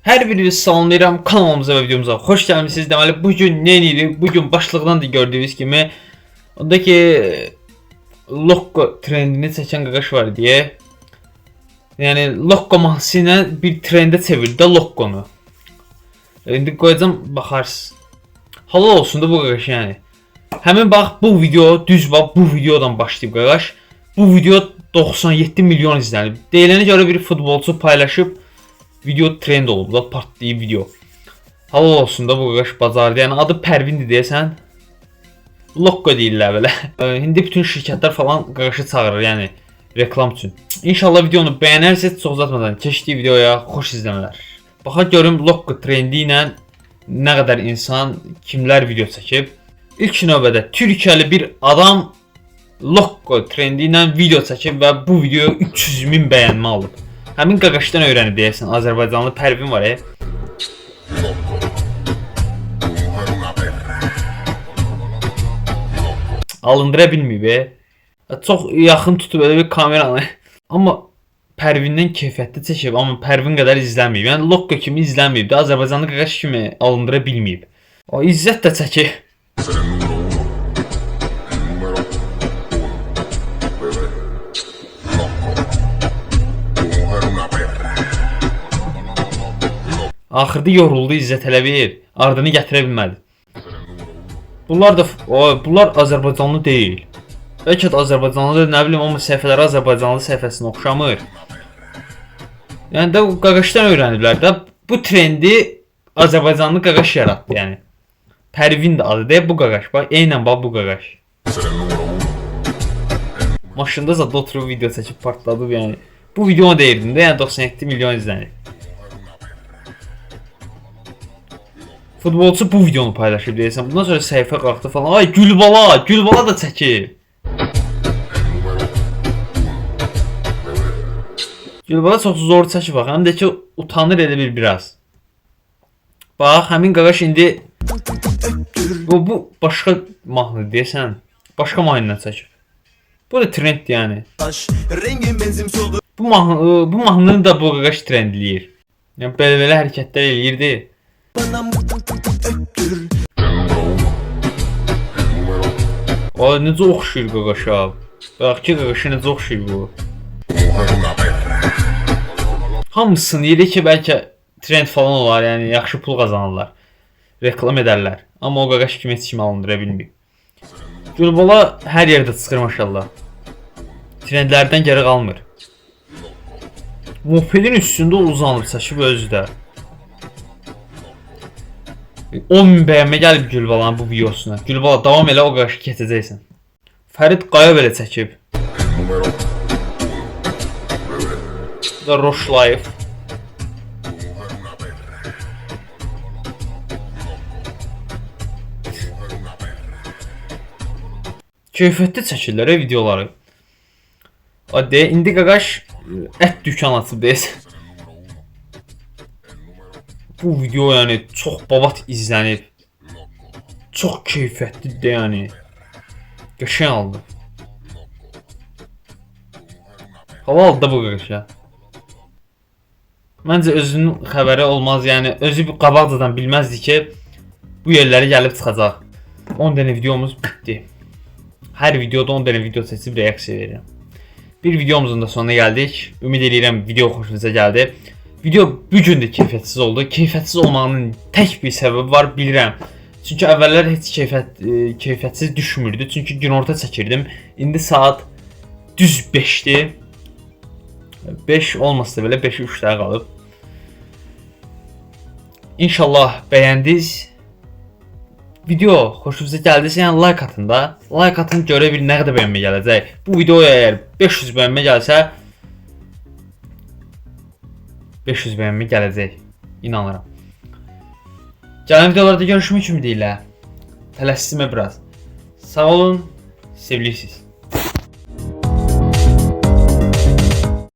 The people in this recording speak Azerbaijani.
Hər birinizi salamlayıram kanalımıza və videomuza. Xoş gəlmisiniz. Deməli bu gün nə edirik? Bu gün başlıqdan da gördüyünüz kimi ondakı Lokko trendini çəkən qaqaş var deyə. Yəni Lokko mahnısı ilə bir trendə çevirdi də Lokkonu. İndi qoyacam baxarsınız. Halal olsun da bu qaqaş yəni. Həmin bax bu video düz bax bu videodan başlayıb qaqaş. Bu video 97 milyon izlənib. Deyilənə görə bir futbolçu paylaşıb video trend olub da partlayıb video. Halal olsun da bu qaqaş bacardı. Yəni adı Pərvindir deyəsən. Lokko deyirlər belə. İndi bütün şirkətlər falan qaqaşı çağırır, yəni reklam üçün. İnşallah videonu bəyənərsiniz. Çox uzatmadan keçdik videoya. Xoş izləmələr. Baxa görüm Lokko trendi ilə nə qədər insan, kimlər video çəkib. İlk növbədə Türkiyəli bir adam Lokko trendi ilə video çəkib və bu video 300 min bəyənmə alıb. Həmin qaqaşdan öyrənib deyəsən, Azərbaycanlı Pərvin var. Tu mujer una perra. Alındıra bilməyib. Çox yaxın tutub elə bir kameranı. Amma Pərvindən keyfiyyətli çəkib, amma Pərvin qədər izlənməyib. Yəni Lokko kimi izlənməyib də, Azərbaycanlı qaqaş kimi alındıra bilməyib. O İzzət də çəkib. Ser el número uno. El número uno. Bebé. Loco. Tu mujer una perra. Axırda yoruldu İzzət elə bir, ardını gətirə bilmədi. Ser el número uno. Bunlar da bunlar Azərbaycanlı deyil. Bəlkə də Azərbaycanlıdır, nə bilim, amma səhifələri Azərbaycanlı səhifəsinə oxşamır. Yəni də qaqaşdan öyrəniblər də. Bu trendi Azərbaycanlı qaqaş yaratdı yəni. Pərvin də adı deyə bu qaqaş. Bax, eynən bax bu qaqaş. Ser el número uno. Maşında zad oturub video çəkib partladıb yəni. Bu videonu deyirdim də, yəni 97 milyon izlənib. Futbolçu bu videonu paylaşıb deyəsən. Bundan sonra səhifə qalxdı falan. Ay Gülbala, Gülbala da çəkib. El número uno. Bebé. Gülbala çox zor çəkib bax. Həm də ki utanır elə bir biraz. Bax, həmin qaqaş indi bu başqa mahnı deyəsən. Başqa mahnı ilə çəkib. Bu da trenddir yəni. Rengim benzim soldu Bu mahnı bu mahnını da bu qaqaş trendləyir. Yəni belə-belə hərəkətlər eləyirdi. bana öttür El número uno. El número. O necə oxşuyur qaqaşa. Bax ki qaqaşa necə oxşuyur bu. Tu mujer una perra. Hamısını yeri ki bəlkə trend falan olar, yəni yaxşı pul qazanırlar. Reklam edərlər. Amma o qaqaş kimi heç kimi alındıra bilməyib. Gülbala hər yerdə çıxır maşallah. Trendlərdən geri qalmır. Mopedin üstündə uzanıb çəkib özü də. 10 min bəyənmə gəlib Gülbalanın bu videosuna. Gülbala davam elə, o qaqaşı keçəcəksən. Fərid Qaya belə çəkib. El número uno. Bebé. Bu da Roş Life. Tu mujer una perra. Tu mujer una perra. Keyfiyyətli çəkirlər videoları. Hadi indi qaqaş ət dükan açıb deyəsən. Ser el número uno. El número Bu video yəni çox babat izlənib. loco. Çox keyfiyyətlidir yəni. Qəşəng aldı. Tu mujer una perra. Halal da bu qaqaşa. Məncə özünün xəbəri olmaz, yəni özü bir qabaqcadan bilməzdi ki, bu yerlərə gəlib çıxacaq. 10 dənə videomuz bitdi. Hər videoda 10 dənə video seçib reaksiya verirəm. Bir videomuzun da sonuna gəldik. Ümid eləyirəm video xoşunuza gəldi. Video bu gün də keyfiyyətsiz oldu. Keyfiyyətsiz olmağının tək bir səbəbi var, bilirəm. Çünki əvvəllər heç keyfiyyətsiz düşmürdü. Çünki günorta çəkirdim. İndi saat düz 5-dir. 5 olmasa da belə 5-ə 3 dəqiqə qalıb. İnşallah bəyəndiniz. Video xoşunuza gəldisə, yəni like atın da. Like atın görə bir nə qədər bəyənmə gələcək. Bu videoya əgər 500 bəyənmə gəlsə 500 bəyənmə gələcək. İnanıram. Gələn videolarda görüşmək ümidi ilə. Tələsmə biraz. Sağ olun, sevilirsiniz.